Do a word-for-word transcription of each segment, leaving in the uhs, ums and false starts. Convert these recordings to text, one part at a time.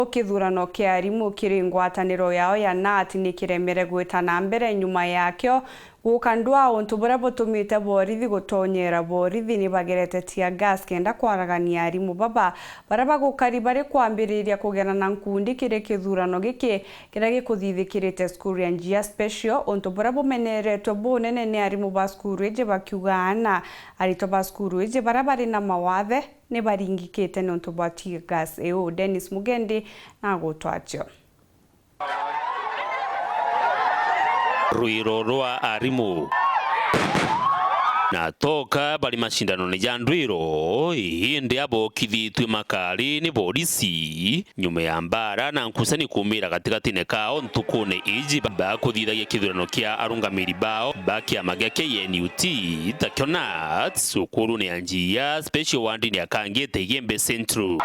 Kithurano kia arimu kiri ngwataniro yao ya nat ni kiremere gwita na mbere nyuma yakio guka ndwaa, untu buria butumite borithi gutonyera. Borithi ni bagerete tear gas kenda kwaragania arimu baba baria bagukari bari kwambiriria kugerana nkundi kiri kithurano giki kiria gikuthithikirite cukuru ya Njia Special, untu buria bumeneretwe bunene ni arimu ba cukuru iji, bakiuga ana aritwa ba cukuru iji baria bari na mawathe ni baringikite niuntu bwa tear gas iu. Dennis Mugendi na agutwacio. Rwiro rwa arimu na toka bari macindanone ja ndwiro, indi abokithitue makari ni borisi nyuma ya mbara na nkusani kuumira gatigatine kao ntukune iji bakuthithagia kithurano kia arungamiri bao ba kiama gia K N U T, takio nat, cukurune ya Njia Special ward-ini ya Kangite Igembe Central.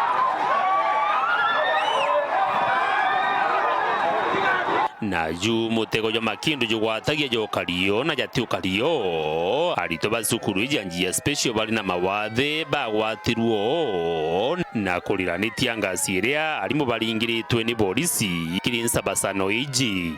Na ju mutego jwa makindu jugwatagia jokario na jatiukario, aritwa ba cukuru iji ya Njia Special bari na mawathe bagwatirwo na kuriranitia ngasi iria arimu baringiritwe ni borisi kiri nsabasano iji.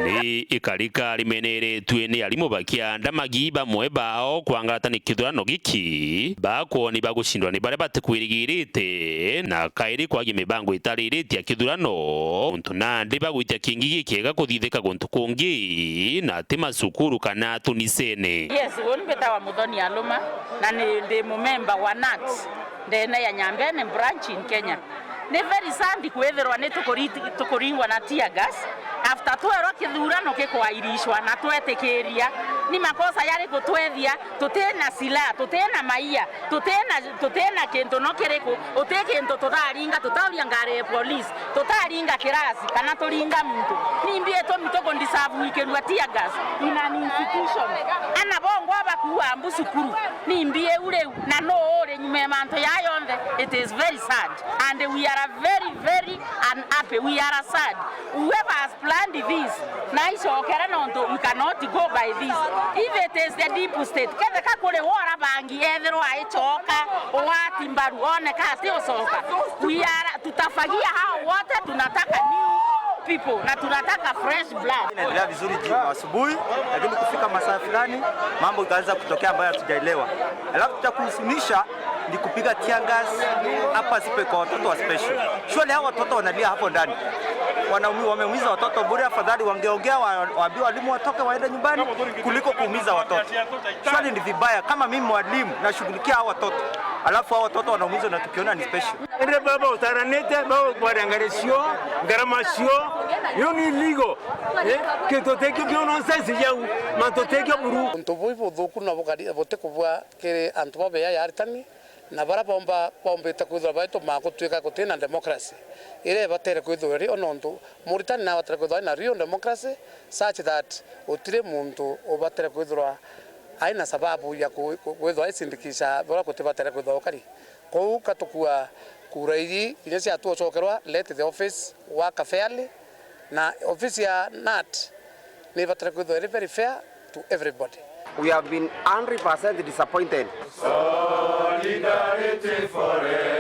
Ni ikarika rimeneretue ni arimu bakianda magi bamwe bao kwangarata ni kithurano giki, bakwoni bagucindwa ni baria batikwirigirite, na kairi kwagia mibango itariritie ya kithurano, untu nandi bagwitia kingi gikiega kuthithika guntu kungi, na ti macukuru kana tunisene. Yes, uni mbitawa Muthoni Aluma, na ni ndi mumemba wa nat ndene ya Nyambene branch in Kenya. Ni very sad kwithirwa ni tukuri-, tukuringwa na tear gas after twerwa kithurano gikwairishwa na twetikiria. Ni makosa yariku twethia? Tutina silaha, tutina maia, tutina, tutina kintu no kiriku, uti kintu tutaringa, tutauria ngari ya police, tutaringa kirasi, kana turinga muntu. Nimbi itumi tuku deserve gwikirua tear gas in an institution? Ana bongwa bakuua mbu cukuru. Nimbi iu riu? Na nuu uri nyuma ya mantu jaa jonthe? It is very sad and we are very, very unhappy. We are sad. Whoever has planned this, naicokere nontu we cannot go by this. If it is the deep state, ketheka kuri wora bangi ethirwa aicoka, wati mbaru, oneka ati ucoka. We are, tutafagia hao wote, tunataka new people na tunataka fresh blood. Inaendelea vizuri jioni asubuhi, lakini kufika masaa fulani mambo ikaanza kutokea ambayo hatujaelewa. Alafu cha kuhuzunisha ni kupiga tear gas hapa Zipe kwa watoto wa special. Surely hao watoto wanalia hapo ndani. Wanaumi-, wameumiza watoto bure, afadhali wangeongea wa-, waambie walimu watoke waende nyumbani kuliko kuumiza watoto. Surely ni vibaya kama mimi mwalimu nashughulikia hao watoto. Alafu hao watoto wanaumizwa na tukiona ni special. Ende baba utaranite, baba kwaria ngari cio, ngarama cio, yo ni illegal. Eh, kintu tekio kio nonsense jau, mantu tekio buru. Untu bui buthuku na bukari-, butikubua kiri antu babeya ya aritani, na baria bomba, bombite kwithirwa baitumaa gutwika gutina democracy iria ibatere kwithirwa iri, o nontu muritani nabatere kwithirwa aina real democracy, such that gutiri muntu ubatere kwithirwa aina sababu ya ku-, ku-, kwithirwa aisindikisha buria gutibatere kwithirwa gukari. Kou katukua kura iji, inya ciatua ucokerwa, let the office work fairly, na ofisi ya nat ni ibatire kwithirwa iri very fair to everybody. We have been hundred percent disappointed. Solidarity forever.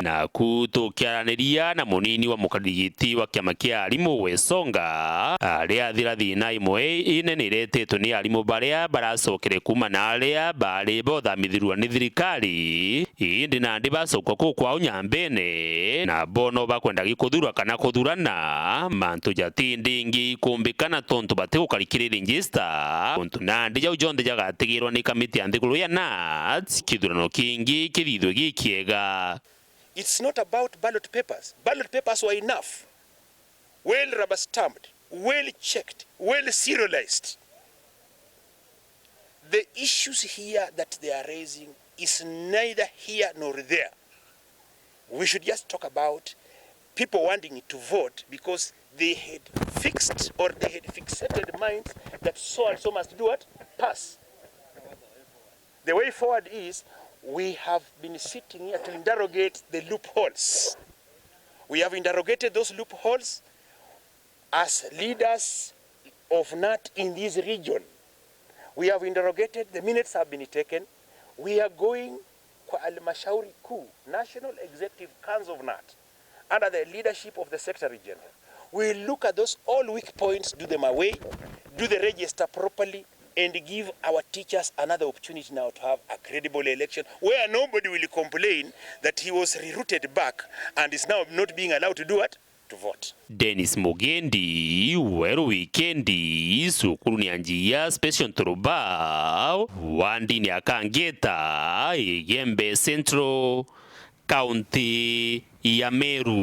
Naku tukiaraniria na munini wa mukarigiti wa kiama kia arimu Wesonga, aria athira thina imwe inene iretetwe ni arimu baria baracokere kuuma na aria baari bothamithirua ni thirikari. Indi nandi bacokua kuu kwao Nyambene, na bono bakwenda gikuthurwa kana kuthurana, mantu jatindingi ikumbikana tontu batigukari kiri register, untu nandi jau jonthe jagatigirwa ni kamiti ya nthiguru ya nat, kithurano kingi kithithwe gikiega. It's not about ballot papers. Ballot papers were enough. Well rubber stamped, well checked, well serialized. The issues here that they are raising is neither here nor there. We should just talk about people wanting to vote because they had fixed or they had fixated minds that so and so must do what? Pass. The way forward is we have been sitting here to interrogate the loopholes. We have interrogated those loopholes as leaders of nat in this region. We have interrogated, the minutes have been taken. We are going kwa halmashauri kuu, National Executive Council of nat, under the leadership of the Secretary General, we look at those all weak points, do them away, do the register properly, and give our teachers another opportunity now to have a credible election where nobody will complain that he was rerouted back and is now not being allowed to do what? To vote. Dennis Mugendi, Weru Wikendi, cukuru ni anjia Special Nturuba, wandini ya Kangita, Igembe Central, kaunti ya Meru.